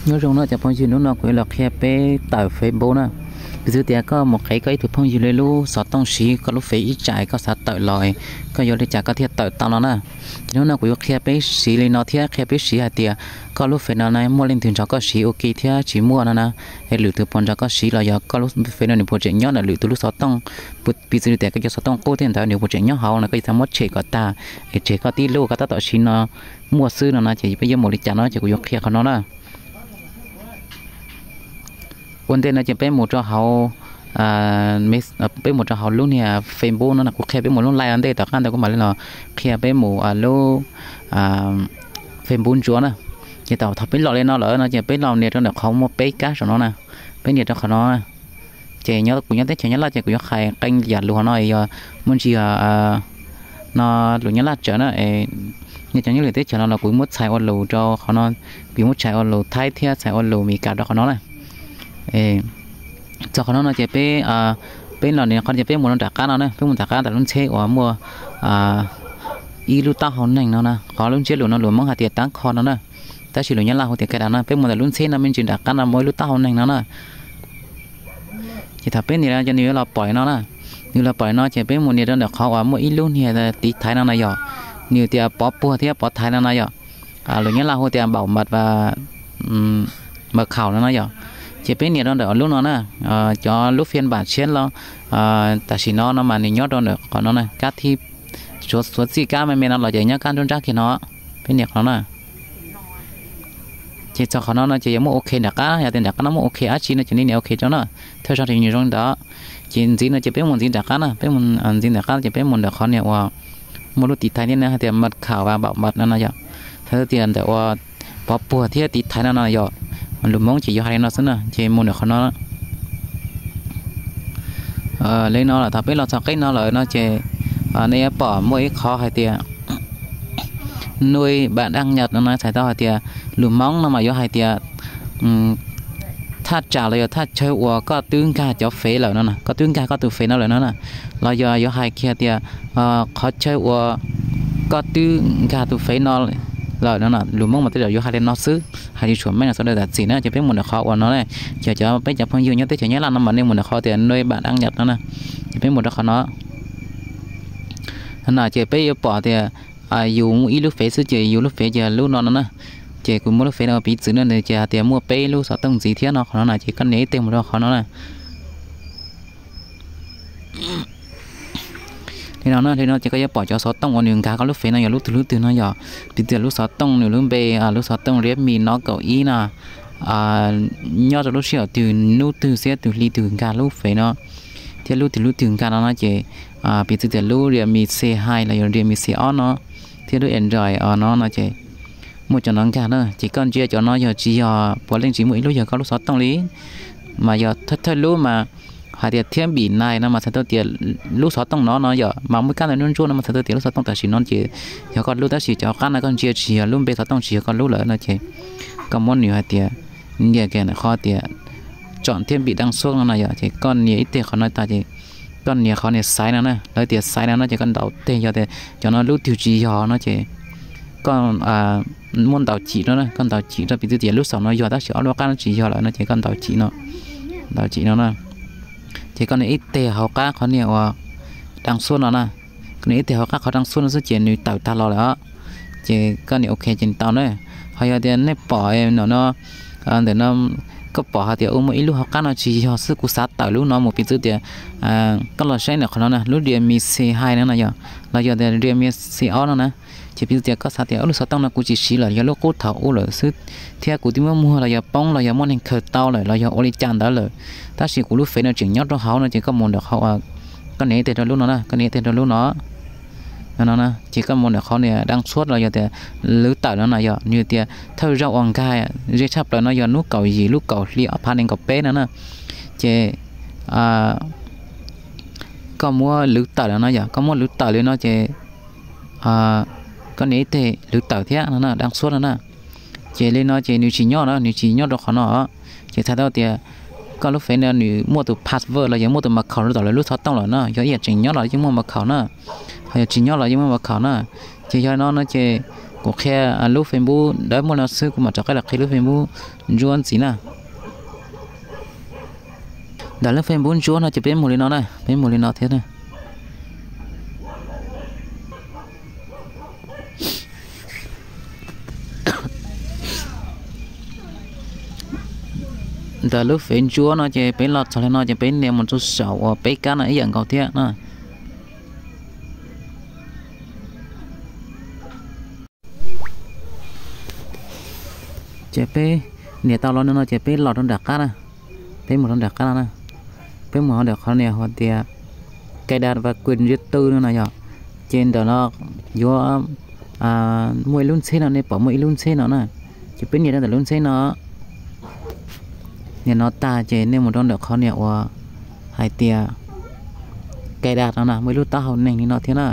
Nyob zoo no cov phooj ywg, hnub no kuv yuav los qhia peb tawm Facebook na. Piv txwv tias koj mus qev koj ib tug phooj ywg li lub xov tooj siv koj lub Face ib tsam koj xav tawm los, koj yuav li cas koj thiaj tawm tau no na. Ces hnub no kuv yuav qhia peb siv li no thiab qhia peb siv hais tias koj lub Face no na muaj leej twg nrog koj siv ua ke thiab tsis muaj no na, es lwm tus puas nrog koj siv los yog koj lub Face no nws puas tseem nyob ntawm lwm tus lub xov tooj. Piv txwv tias koj cov xov tooj qub thiab ntawd nws puas tseem nyob hauv no, koj yuav tau muab tshem kom tag, es tshem koj tib lub koj tab tom siv no muaj xwb no na, ces peb yuav mus li cas no ces kuv yuav qhia qhov no na. Ua ntej no ces peb mus rau hauv, peb mus rau hauv lub niag Facebook no na, kuv qhia peb mus lub Line ua ntej tom qab ntawd kuv mam li los qhia peb mus lub Facebook ntsuav na. Ces thaum peb los li no lawm no ces peb los nias rau ntawm qhov muaj peb kab saum no na, peb nias rau qhov no. Ces kuv nyob teb chaws Nyab Laj ces kuv yuav hais qee yam lus hauv no yog muaj ntsis no lus Nyab Laj tsawv na. Nej cov nyob lwm teb chaws no los kuv muab txhais ua lus rau qhov no, kuv yuav muab txhais ua lus Thaib thiab txhais ua lus Meskas rau qhov no na. Txog qhov no no ces peb, peb los nias qhov ces peb mus rau nram qab no na, peb mus nram qab ntawm lub ntxheb uas muaj ib lub taub hau neeg no na, qhov lub ntsiab lus no lus Hmoob hais tias tab kho no na, tab sis lus Nyab Laj hu tias cài đặt na. Peb mus ntawm lub ntxheb no me ntsis nram qab no muaj ib lub taub hau neeg no na. Ces thaum peb nias no ces nws yuav los pom li no na. Nws los pom li no ces peb mus nias rau ntawm qhov uas muaj ib lub niag tiv thaiv no na yom. Nws tias pov puag thiab pov thaiv no na yom. Lus Nyab Laj hu tias bảo mật và mật khẩu no na yom. Ces peb nias rau ntawm lub no na, cov lub phiên bản siab los tam sim no no mas nws nyob rau ntawm qhov no na, kab thib xuav txij kab me me no los ces nyob kab nruab nrab kiag no. Peb nias qhov no na. Ces txog qhov no no ces yuav muaj OK nram qab, yog tias nram qab no muaj OK dab tsi no ces nej nias OK rau na. Thawj zaug ces nws zoo li ntawd. Ces ntxiv no ces peb mus ntxiv nram qab na, peb mus ntxiv nram qab ces peb mus ntawm qhov niag uas muaj lub tiv thaiv thiab na hais tias mật khẩu và bảo mật no no yom. Txhais tau tias ntawm uas pov puag thiab tiv thaiv no no yom. Lus Hmoob ces yuav hais li no xwb na, ces mus ntawm qhov no. Li no lawm thaum peb los txog qeb no lawm no ces nej yuav pom muaj ib qhov hais tias nuôi bạn đăng nhập no no, txhais tau hais tias lus Hmoob no mas yuav hais tias thaj tsam los yog thaj chaw uas koj twb nkag cov fev lawm no, koj twb nkag koj tus fev no lawm no na. Los yog yuav hais kiag tias qhov chaw uas koj twb nkag tus fev no lawm no na, lus Hmoob mas tej zaum yuav hais li no xwb, hais li tshuam meej no sawv daws zam txim na. Ces peb mus ntawm qhov uas no na, ces cov peb cov phooj ywg nyob teb chaws Nyab Laj no mas nej mus ntawm qhov tias nuôi bạn đăng nhập no na, ces peb mus rau qhov no. No ces peb yuav pom tias yus muaj ib lub fev xwb ces yus lub fev ces lub no no na. Ces kuv muab lub fev no piv txwv no ces hais tias muaj peb lub xov tooj ntxiv thiab no, qhov no na ces koj nias ib teg mus rau qhov no na. Li no na, li no ces koj yuav pom cov xov tooj uas nws nkag koj lub fev no yog lub twg lub twg no yom. Piv txwv lub xov tooj nws lub npe, lub xov tooj Redmi Note kaum ib no, nyob rau lub sij hawm twg hnub twg xiab twg hli twg nkag lub fev no, thiab lub twg lub twg nkag no no ces piv txwv tias lub Realme C hai los yog Realme C ob no thiab lub Android no no ces muaj cov no nkag na, ces koj ntsia cov no yog tsis yog puav leej tsis muaj ib lub yog koj lub xov tooj li. Mas yog thawj thawj lub mas hais tias thiab npim nais no mas txhais tau tias lub xov tooj no no yom, mas muaj kab ntawv ntsuab ntsuab no mas txhais tau tias lub xov tooj tam sim no ces yog koj lub, tab sis cov qab no koj ntsia tsis yog lub npe xov tooj tsis yog koj lub lawm no ces koj muab nws hais tias, nias kiag ntawm qhov tias chọn thiết bị đăng xuất no no yom, ces koj nias ib teg qhov no tag ces koj nias qhov nias xaiv no na, lawv tias xaiv no no ces koj ntaus teg, yog tias cov no lub twg tsis yog no ces koj muab ntaus chim rau na, koj ntaus chim rau, piv txwv tias lub xaum no yog tab sis ob lub qab no tsis yog lawm no ces koj ntaus chim no, ntaus chim no na. Ces koj nias ib teg hauv qab qhov nias uas đăng xuất no na, koj nias ib teg hauv qab qhov đăng xuất no xwb ces nws tawm tag los lawm os. Ces koj nias OK ces nws tau na. Ho yog tias nej pom no no ntawm no koj pom hais tias ua muaj ib lub hauv qab no tsis yog xwb, kuv xav tawm lub no mus, piv txwv tias koj los saib ntawm qhov no na, lub Realme C hai no no yom, los yog tias Realme C ob no na. Ces piv txwv tias koj xav tias lub xov tooj no kuv tsis siv lawm, yog lub qub thaum ub lawm xwb, thiab kuv twb muab muag los yog poob los yog muaj neeg khaws tau lawm los yog ua li cas ntawd lawm, tab sis kuv lub fev no tseem nyob rau hauv no ces koj mus ntawm qhov uas koj nias ib teg rau lub no na, koj nias ib teg rau lub no no, ces koj mus ntawm qhov nias đăng xuất los yog tias lwv tawm no na yom, nws tias thawj zaug uas nkag ze tshaj plaws no yog hnub kaum yim lub kaum hli ob phav nees nkaum peb no na. Ces koj muab lwv tawm no na yom, koj muab lwv tawm li no ces koj nias ib teg lwv tawm thiab no na, đăng xuất no na. Ces li no ces nws tsis nyob na, nws tsis nyob rau qhov no. Ces txhais tau tias koj lub fev no nws muaj tus password los yog muaj tus mật khẩu rau tom lawv lub xov tooj lawm na, yog ib yam tseem nyob los yeej muaj mật khẩu na, ho yog tsis nyob los yeej muaj mật khẩu na. Ces yog no no ces Kuv qhia lub Facebook dawb muaj no xwb, kuv mam rov qab los qhia lub Facebook ntsuab ntxiv na. Ntawm lub Facebook ntsuab no ces peb mus li no na, peb mus li no thiab na. Ntawm lub Facebook ntsuab no ces peb los txog li no ces peb nias mus rau saum uas peb kab no ib yam nkaus thiab na. Ces peb nias tau los no no ces peb los rau nram qab na, peb mus rau nram qab no na, peb mus rau nram qhov nias hais tias cài đặt và quyền riêng tư no na yom. Ces ntawm no yuav muaj ib lub ntxheb no, nej pom muaj ib lub ntxheb no na, ces peb nias rau ntawm lub ntxheb no. Nias no tag ces nej mus rau ntawm qhov nias uas hais tias cài đặt no na, muaj ib lub taub hau neeg li no thiab na,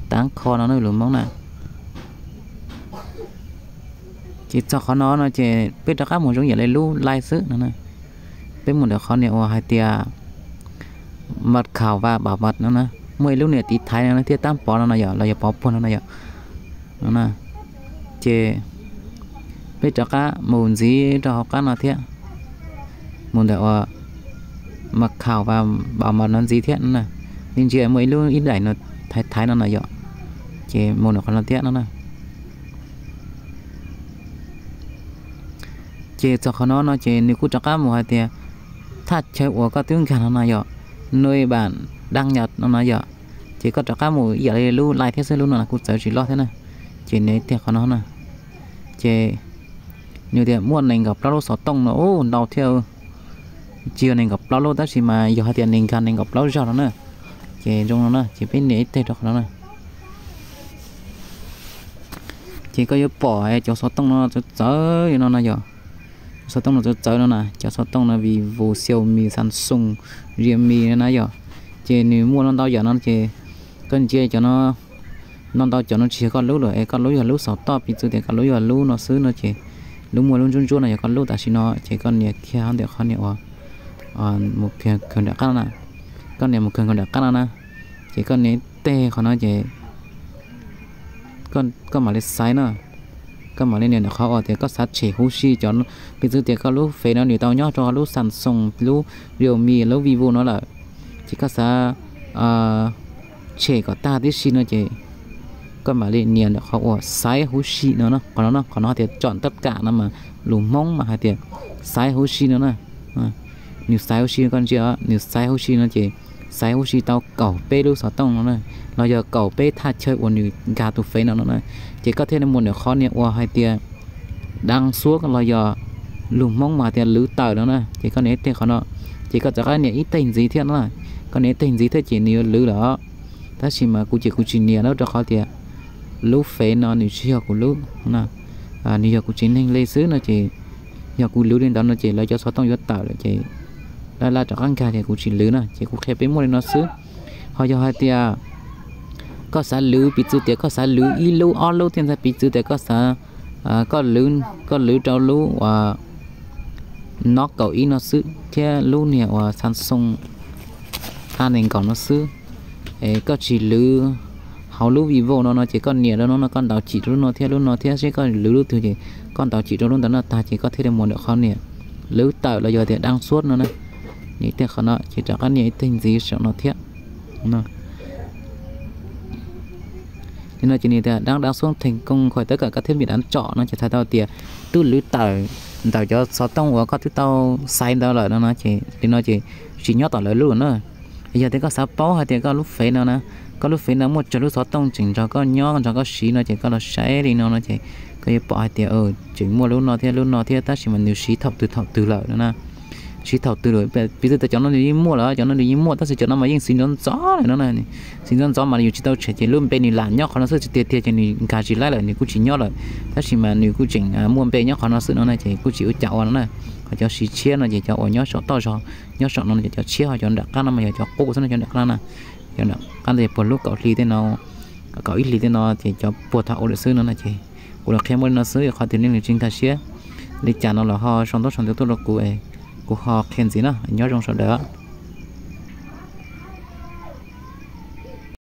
tav kho no na lus Hmoob na. Ces txog qhov no no ces peb rov qab mus zoo yam li lub Line xwb no na. Peb mus ntawm qhov nias uas hais tias mật khẩu và bảo mật no na, muaj ib lub nias tiv thaiv no na thiab tab pov no no yom, los yog pov puag no no yom. Ces peb rov qab mus ntxiv rau hauv qab no thiab, mus ntawm uas mật khẩu và bảo mật no ntxiv thiab no na. Nej ntsia muaj ib lub ib daim no thaiv thaiv no no yom, ces mus ntawm qhov no thiab no na. Ces txog qhov no no ces nws kuj rov qab mus hais tias thaj chaw uas koj twb nkag no no yom, nuav bản đăng nhập no no yom. Ces koj rov qab mus ib yam li lub Line thiab xwb, lub no kuj txawv tsis loj thiab na. Ces nias ib teg qhov no na, ces nws tias muaj nees nkaum plaub lub xov tooj no, ntau thiab. Tsis yog nees nkaum plaub lub tab sis mas yog hais tias nws nkag nees nkaum plaub zaug no na. Ces zoo no na, ces peb nias ib teg rau qhov no na. Ces koj yuav pom cov xov tooj no txawv txawv li no na yom. Xov tooj no txawv txawv no na, cov xov tooj no Vivo, Xiaomi, Samsung, Realme no na yom. Ces nws muaj no ntau yam no ces koj ntsia cov no, no ntau cov no tsis yog koj lub lawm es koj lub yog lub xov tooj, piv txwv tias koj lub yog lub no xwb no ces lub muaj lub ntsuab ntsuab no yog koj lub tam sim no ces koj nias kiag ntawm qhov nias uas mus kawg nram qab no na. Koj nias mus kawg nram qab no na, ces koj nias teg qhov no ces koj mam li xaiv na. Koj mam li nias ntawm qhov uas tias koj xav tshem huv si cov, piv txwv tias koj lub Face no nws tau nyob rau lub Samsung, lub Realme, lub Vivo no lawm, ces koj xav tshem kom tag tib si no ces koj mam li nias ntawm qhov uas xaiv huv si no, qhov no, qhov no tias chọn tất cả no mas lus Hmoob mas hais tias xaiv huv si no na. Nws xaiv huv si, koj ntsia, nws xaiv huv si no ces xaiv huv si tau kaum peb lub xov tooj no na, los yog kaum peb thaj chaw uas nws nkag tus Face no no na. Ces koj thiaj li mus ntawm qhov nias uas hais tias đăng xuất los yog lus Hmoob mas hais tias lwv tawm no na, ces koj nias ib teg qhov no, ces koj rov qab nias ib teg ntxiv thiab no na. Koj nias ib teg ntxiv thiab ces nws yuav lwv lawm. Tab sis mas kuv ces kuv tsis nias na, rau qhov tias lub Face no nws tsis yog kuv lub, nws yog kuv tsev neeg li xwb no ces yog kuv lwv li ntawd no ces lawv cov xov tooj yuav tawm lawm ces lawv rov qab nkag ces kuv tsis lwv na, ces kuv qhia peb muaj li no xwb. Ho yog hais tias koj xav lwv, piv txwv tias koj xav lwv ib lub ob lub thiab ntag, piv txwv tias koj xav, koj lwv, koj lwv rau lub uas Note kaum ib no xwb thiab lub niag uas Samsung A nees nkaum no xwb, es koj tsis lwv hauv lub Vivo no no ces koj nias rau no no, koj ntaus chim rau lub no thiab lub no thiab seb koj lwv lub twg ces koj ntaus chim rau lub ntawd no tag ces koj thiaj li mus ntawm qhov nias lwv tawm los yog tias đăng xuất no na. Nias ib teg qhov no ces rov qab nias ib teg ntxiv saum no thiab. Li no ces nws tias đăng, đăng xuất thành công khỏi tất cả các thiết bị đã chọn no ces txhais tau tias twb lwv tawm ntawm cov xov tooj uas koj twb tau xaiv ntawd lawm no no ces li no ces tsis nyob tom lawv lub na. Yog tias koj xav paub hais tias koj lub Face no na, koj lub Face no muaj tsawg lub xov tooj tseem nrog koj nyob nrog koj siv no ces koj los saib li no no ces koj yuav pom hais tias tseem muaj lub no thiab lub no thiab tab sis mas nws siv thaum twg thaum twg lawm no na. Siv thaum twg lawm, piv txwv tias cov no nws yeej muaj lawm, cov no nws yeej muaj tab sis cov no mas yeej siv ntxov ntxov lawm no na. Siv ntxov ntxov mas nws yuav tsis tau tshem ces lub npe nws lam nyob qhov no xwb, tsis tiag tiag ces nws nkag tsis laib lawm, nws kuj tsis nyob lawm. Tab sis mas nws kuj tseem muaj npe nyob qhov no xwb no na ces kuj tsis ua cas ua no na. Ho cov siv tshiab no ces cov uas nyob saum toj zog, nyob saum no ces cov tshiab, ho cov nram qab no mas yog cov qub xwb no, cov nram qab no na. Cov nram qab ntawd puag lub kaum hli tej no, kaum ib hlis tej no ces cov puag thaum ub lawm xwb no na ces kuv los qhia muaj li no xwb, qhov tias nej nws tsis nkag siab li cas no los ho sau ntaub sau ntawv tuaj rau kuv, kuv ho qhia ntxiv na, nyob zoo sawv daws.